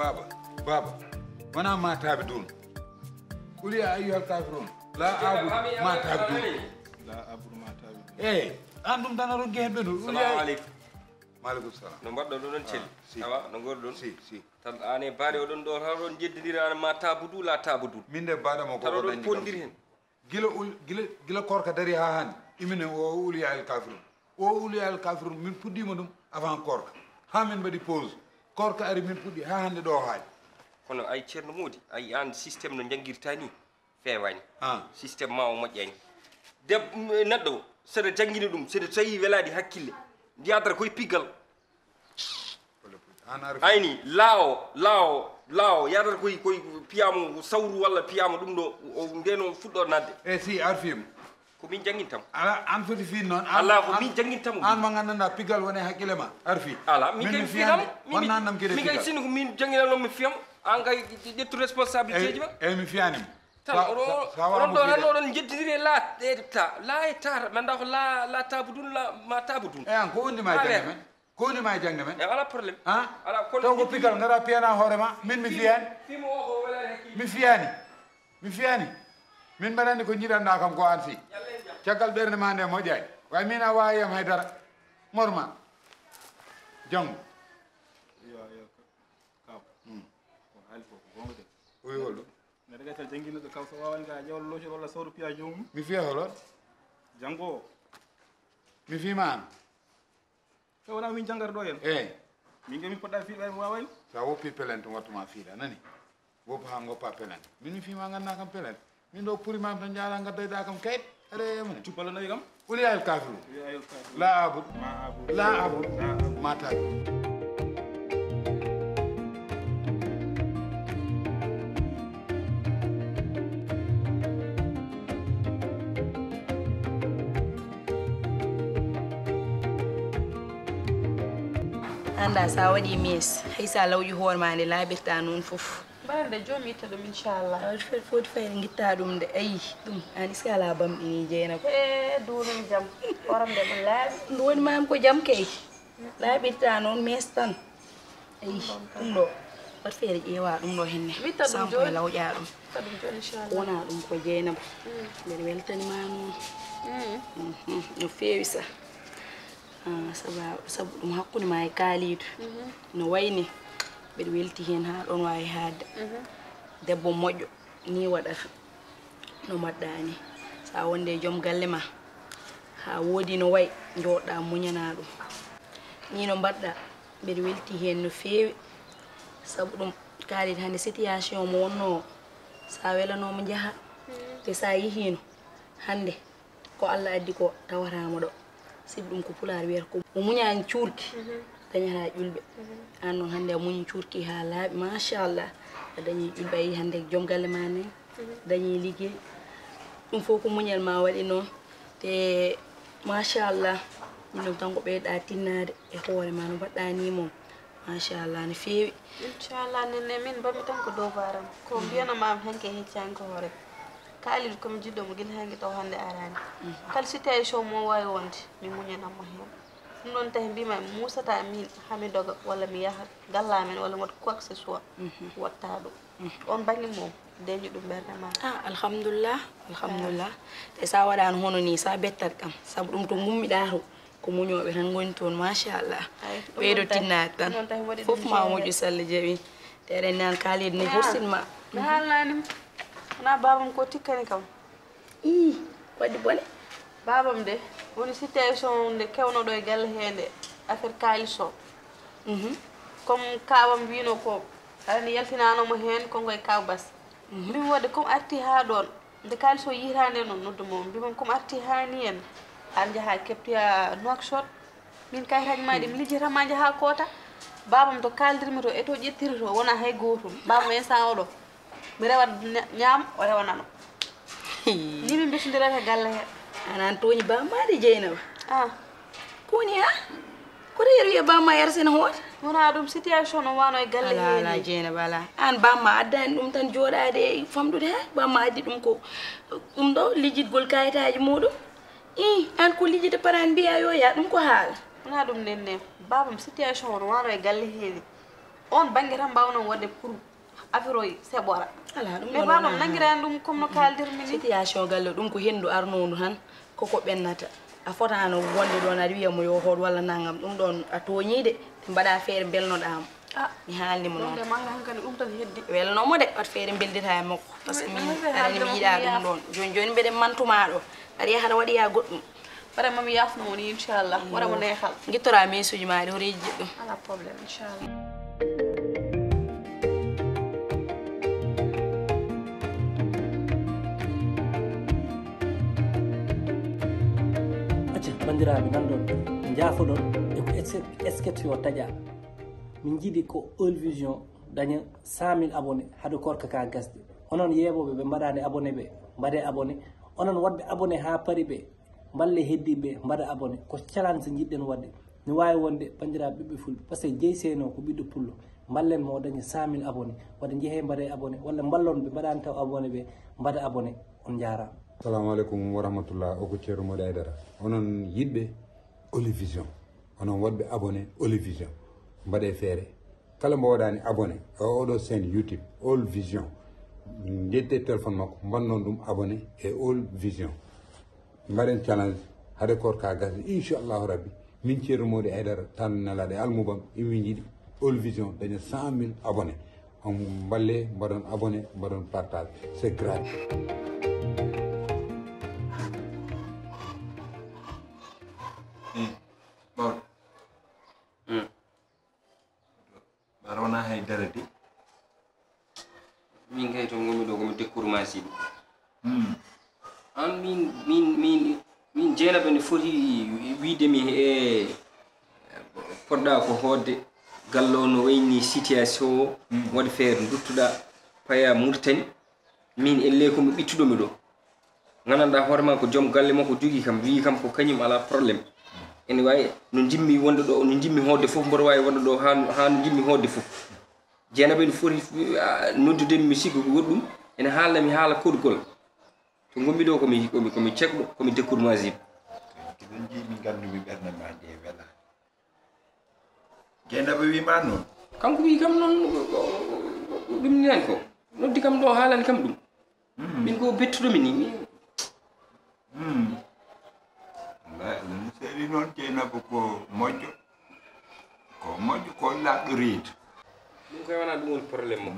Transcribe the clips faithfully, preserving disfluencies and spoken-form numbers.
Baba, baba, wona ma taabidun. Qul ya ayyuhal kafirun. La abudu ma taabidun. La abudu ma taabidun. Eyi, an ɗum tan a ronki hen ɓennuɗo. Qul ya Salamu aleykum. Maaleykum salam. No mbaɗɗon, oɗon celli? Ah, si. Awa, no ngorɗon? Si, si. Tan an e baade oɗon ɗo, tan oɗon jeddidira an ma tabudu, la tabudu. Min de baade mo ko tan oɗon ponndiri hen. Gila ul-, gila, gila korka dari ha hannde. Imine o Qul ya ayyuhal kafirun. O Qul ya ayyuhal kafirun, min puɗɗima ɗum avant korka. Ha min mbaɗi pause. Korka ari min puɗɗi ha hannde ɗo haaji. Kono ay Ceerno Moodi, ay an système no janngirta ni. Feewani. Ah. Système ma o moƴƴani. Deb-, neɗɗo, seɗa janngina ɗum, seɗa tawi welaani hakkille. Yadata koye piggal. An ar- Ayni, laawo, laawo, laawo, yadata koye, koye piyamo sawru walla piyamo ɗum ɗo, o, nden o fuɗɗo nadde. E si, arfima. Ko min janngintam. Ala, an foti fiin noon. An, ala, ko an, min janngintam. An mo nganndanɗaa piggal woni hakkille ma, arfi. Ala, min kay mi fiinam. Wonnaan nam kede min kay piggal. Sino ko min jannginanno mi fiyam, an kay ƴettu responsabilité ji ma. Eyi, mi fiyaanima. Tan, sa-, oɗo, sa-, sa oɗon ɗo tan oɗon jeddidiri e la, e ta, la e ta, mi anndaa ko la, la taabudun, la ma taabudun. E an, ko woni ma e jannde men? Ko woni ma e jannde men? E, alaa problème. Ha? Alaa, kono taw ko piggal ngara piyana hoore ma, min mi fiyaani. Fimo o ko welaani hakkille. Mi fiyaani. Mi fiyaani. Min mbaɗani ko njiɗanɗaa kam ko an fii. Caggal ɓernde ma nde moƴƴaani. Way min a waawi yam hay dara. Morma. Janngo. Yo, yo, kaw. Hmm. Ko haali ko, ko goonga de. O wi hol ɗum? Neɗɗo gacca jannginooɗo kaw so waawani ka ƴeewal loocol walla sawru piya joomum. Mi fiya holo? Janngo o. Mi fiima an. Taw wonaa min janngata ɗo en? Eey. Min kay min poɗɗa fiiɗa mi waaway. Sa woppi pelente, wattuma fiiɗa, nani? Woppa haa ngoppa pelente. Min mi fiima ngannda kam pelente. Min ɗo puri mam tan njaara ngaddoyɗa kam kayit. Are mune. Cuppala nayi kam. Qul ya ayyuhal kafirun. Qul ya ayyuhal kafirun. La abudu. Ma abudu. La abudu. La abudu. Ma taabidun. Annda sa waɗi mees, hay sa lawƴi hoore ma nde laaɓirta noon fof. Mbaɗa nde joom itta ɗum, inchallah. Awa, foti, foti fayde ngitta ɗum nde. Ayi, ɗum, an iska ala bamɗi ni Jeynaba. E, duunum jam. Oram nde ɗum laaɓi. Ɗum woni mam ko jam kay. Laaɓirta noon mees tan. Ayi, ɗum ɗo. Wat feere ƴeewa ɗum ɗo henne. Witta ɗum jooni. Lawƴa ɗum. Witta ɗum jooni, inchallah. Wona ɗum ko Jeynaba. Mm. Mbeɗa weltanima noon. Mm. Mhm, no feewi sa. Ah, saba-, sabu ɗum hakkunde ma e Kaaliidu. Mhm. No wayni, mbeɗa welti heen haa ɗoon waawi haaɗde. Mhm. Debbo moƴƴo, nii waɗata. No mbaɗɗaa nii. So a wonde e joom galle ma, haa woodi no wayi, njooɗɗaa muñanaa ɗum. Nii no mbaɗɗaa, mbeɗa welti heen no feewi. Sabu ɗum, Kaaliidu hannde situation mo wonnoo o, so a welanooma njahaa. Mhm. Te so a yihiino, hannde, ko Allah addi ko tawata mo ɗo. Sibu ɗum ko Pulaar wiyata ko mo muñaani cuurki, mhm, dañata ƴulɓe. Mhm. Aan noon hannde a muñi cuurki haa laaɓi, machallah. A dañi ƴulɓe, a yii hannde joom galle ma ni, mhm, dañi liggey. Ɗum fof ko muñal ma waɗi noon. Te machallah, min ɗum tan ko ɓeyɗa tinnaade e hoore ma no mbaɗɗa ni moom. Machallah, no feewi. Inchallah, nenne min mbaɗmi tan ko dow baram. Ko, mhm, mbiyanoma am hanki e hecci hanki hoore. Kaalidu ko mi jiɗɗo mo gila hanki taw hannde araani. Mhm. Kala situation mo waawi wonde, mi muñanat mo heen. Ɗum ɗoon tahi mbima mi muusata min haa mi doga walla mi yaha galla men walla mi waɗa quoi que ce soit. Mhm. Watta ɗum. Mhm. On bannge moom, deñi ɗum ɓernde ma. Ah, alhamdulillah, alhamdulillah. Ah. Te sa waɗaano hono ni, sa bettat kam. Sabu ɗum to ngummiɗa to, ko muñooɓe tan ngoni toon, machallah. Ay, ɗum ɓeydo noon tahi, tinnaade tan. Ɗum noon tahi mboɗo fof ɗum ma jeeya. Moƴƴu, so Allah jaɓi. Te eɗen ñaan Kaalidu ne, ah, hursin ma. Mi haalnaani mo. Wonaa baabam ko tikkani kam. Ii, waɗi bone. Baabam de, woni situation nde kewnoɗo e galle hee nde, affaire kaalis o. Mhm. Comme kaabam wino ko, aɗa andi yaltinaano mo heen, ko ngoy kaw Bas. Mhm. Mbimi waɗde comme arti haa ɗoon, nde kaalis o yiyata nde noon, noddu mo, mbimam comme arti haa ni en, aan njaha keptoya Nouakchott. Min kayitaaji ma ɗi mi lijjata ma njaha koota. Baabam to kaaldirmi to e to ƴettiri to wona hay gootum. Baabam instant oɗo mi rewat ña-, ñaam, o rewa nano. Ni min mbettondirata e galle he. Anan tooñi bamma de Jeynaba. Ah. Ko woni ha? Ko reer wiya bamma yar sen hoore? Wona ɗum situation no wano e galle he. Ala, ala, Jeynaba, ala. An bamma addani ɗum tan jooɗaade e famɗude he. Bamma addi ɗum ko ɗum ɗo lijjitgol kayitaaji muɗum. Ih, an ko lijjita paraan mbiya yo ya ɗum ko haala. Wona ɗum nenne. Baabam situation o no wano e galle he ni. On bannge tan mbawnon waɗde pour affaire o seɓora. Ala ɗum. Mais ɗon pardon, wona nangirani ɗum comme no kaaldirmi ni. Situation galle ɗum ko henndu arnoondu tan, koko ɓennata. A fotaano wonde ɗon aɗa wiya mo yo hoot walla nangam, ɗum ɗon a tooñii de. Mbaɗa feere mbelnoɗaa mo. Ah, mi haalni mo ɗum noon de manga hankadi ɗum tan heddi. Welno mo de, wat feere mbeldita e makko. Parce que min aɗa anndi mi yiɗa ɗum ɗon. Jooni jooni mbeɗen mantuma ɗo. Aɗa yaha aɗa waɗoya goɗɗum. Vraiment mi yaafno mo ni inchallah. Wara mo neexal. Ngittora meesuuji maa ɗi hoto yejjit ɗum. Ala problème inchallah. Acca banndiraaɓe nan ɗon, njaafoɗon e ko eske- esket yo taƴa. Min njiɗi ko All Vision daña cent mille abonné hade korka ka gasde. Onon yeeɓooɓe ɓe mbaɗaani abonné ɓe, mbaɗee abonné. Onon waɗɓe abonné haa pari ɓe, mballee heddiiɓe ɓe mbaɗa abonné. Ko challenge njiɗɗen waɗde. No waawi wonde banndiraaɓe ɓiɓɓe fulɓe, parce que Jey Seyno ko ɓiɗɗo pullo. Mballen mo o daña cent mille abonné. Waɗa njehee mbaɗee abonné, walla mballon ɓe mbaɗaani taw abonné ɓe mbaɗa abonné. On njaaraama. Assalamu aleykum wa rahmatullah. O ko Ceerno Moodi Aydara. Onon yiɗɓe Olivision, onon waɗɓe abonné Olivision, mbaɗee feere. Kala mbo waɗaani abonné e oɗo chaîne YouTube All Vision, njettee téléphone makko, mbannon ɗum abonné e All Vision. Mbaɗen challenge hade koorka gasde, inchallahu rabbi. Min Ceerno Moodi Aydara, tan nelaaɗo e almubam, imi njiɗi All Vision daña cent mille abonné. On mballe, mbaɗon abonné, mbaɗon partage, c'est gratuit. Mawɗo. Ɓaɗa wona haydara de. Min kay to ngonmi ɗo komi tekkuru ma siɗi. An min min min min jeenaɓe ne foti wiide mi e poɗɗa ko hoodde galle o no wayni situation o waɗi feere duttuɗa paya murtani. Min elle komi ɓittuɗo mi ɗo. Gandanɗa hoore ma ko joom galle makko jogui kam wi kam ko kañum ala problème. Ene wawi no jimmi wonde ɗo no jimmi hoodde foof mboɗo wawi wonde ɗo ha ha no jimmi hoodde foof. Jeenaɓe no foti noddude mi sikku ko goɗɗum ene haalna mi haala koɗgol. To gommi ɗo komi komi komi cekɗo komi dekkurmajib. Kiɗon jii mi gandumi ɓernde ma nde wela. Jeenaba wima noon. Kanko wi kam noon ɗum nani ko noddi kam ɗo haalani kam ɗum. Min ko bettuɗo mi ni. Wallahi Allah no seeri noon Jeynaba ko moƴƴo. Ko moƴƴo ko laɗɗo reedu. Ɗum koye wona ɗum woni problème mo.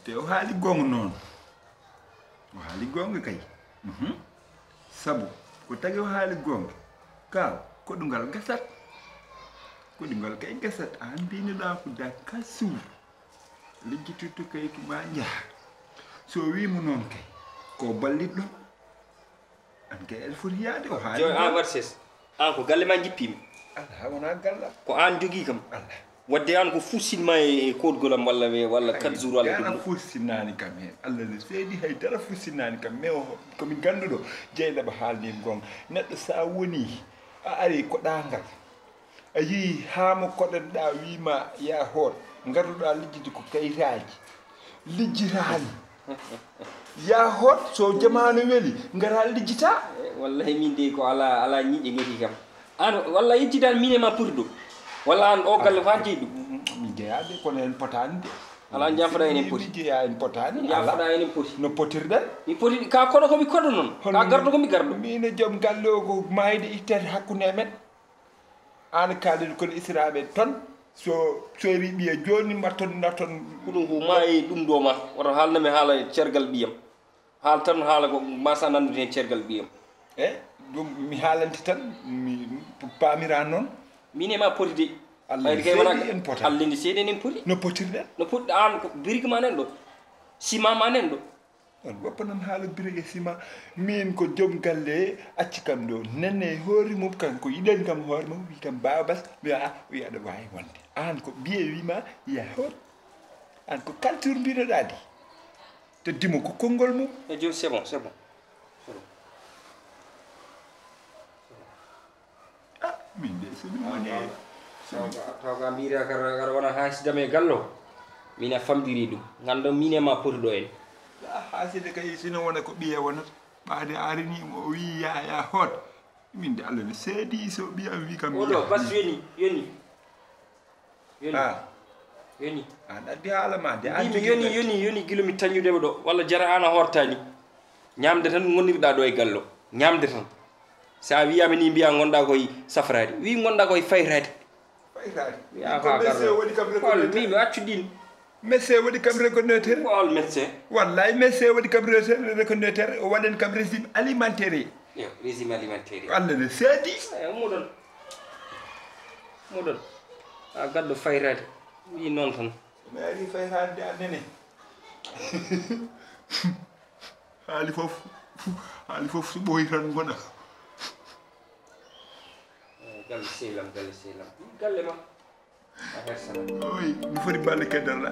Te o haali gonga noon. O haali gonga kay. Sabu ko tagi o haali gonga. Kaw koɗungal gasat. Koɗungal kay gasat a mbinoɗa ko da kasur. Lijjititto kay ko ma njaha. So wimo noon kay ko ballitɗo. An kay aɗa foti yaade o haali. Joy an waɗ ses an ko galle ma jippimi. Ala wona galla. Ko an jogui kam. Ala. Wadde an ko fussinma e kodgol am walla walla quatre jours walla ɗum. Dara fussinani kam hen. Allah ne seedi hay dara fussinani kam mais komi ganduɗo jeynaba haalni gonga neɗɗo sa woni a ari ko ɗagal. A yii haa mo koɗanɗaa wii ma yaa hoot, ngarduɗaa lijjide ko kayitaaji, lijjitaani. Yaa hoot, so jamaanu weli, ngaraa lijjitaa. Wallahi min dey ko alaa alaa ñiiƴe ngeti kam. Aan walla yejjitaan min e ma poti ɗo. Walla aan oo galle fof aan jeyi ɗum. Min jeyaa de, kono en potaani de. Alaa njaafo-ɗaa en en poti. Mi jeyaa en potaani. Njaafo-ɗaa en en poti. No potirɗen. Mi poti, ka koɗo ko mi koɗo noon. Ka garɗo ko mi garɗo. Min e joom galle o ko maayde ittete hakkunde amen. Aan kaaldiiɗo kono Israaɓe ton so soyri ɓiya jooni ma ton na ton. Huɗo ngu ma e ɗum ɗo ma woto haalna mi haala cergal ɓiyam. Haal tan haala ko ma sa nanndude heen cergal ɓiyam. E ɗum mi haalante tan mi paamira noon. Min e ma poti de. Allah ne seedi en poti. Allah ne seedi en poti. No potirɗen. No potiɗɗa aan ko birik ma nen ɗo. Sima ma nen ɗo. On woppa noon haala biri e sima. Miin ko joom galle acci kam ɗo nenne e hoore mum kanko yiɗani kam hoore mum wi kam baaba bas mi a o wiya aɗa waawi wonde aan ko ɓiye wima ya hoot. Aan ko culture mbinoɗa de. Teddimo ko konngol mum. E jooni c'est bon c'est bon. Min de so min woni e taw ka mbiɗa kara kara wona hasidam e gallo. Min a famɗiri ɗum gandon min e ma poti ɗo en. Haside kay sino wona ko ɓiye wonata ɓaade arini mo o wi yaya hoot. Min de allah ne seedi so ɓiyam wi kam oɗo bas yoni yoni yoni. Yoni. An addi haala ma de. An Mbimi jogii yoni, garti. Yoni, yoni, gila mi tañude ma ɗo. Walla jara an a hortani. Ñamde tan ngonirɗa ɗo e gallo. Ñamde tan. Sa wiyama ni mbiya gonɗa koye safrade. Wi gonɗa koye fayrade. Fayrade. Ya fa garɗo. Woni kam reconnaître. Mbimi accu ɗin. Médecin waɗi kam reconnaître. Hol médecin? Wallahi médecin waɗi kam reconnaître, o waɗani kam régime alimentaire. Yo, régime alimentaire. Allah ne seedi. Eyi, muɗon. Muɗon. A gaddo fayrade. Wi noon tan. Mi ari fayrade de annene. Haali fof, haali fof so ɓooyi tan gona. Galle sehlam, galle sehlam. Galle ma. A hersana. Oy, mi foti balle keddarɗa.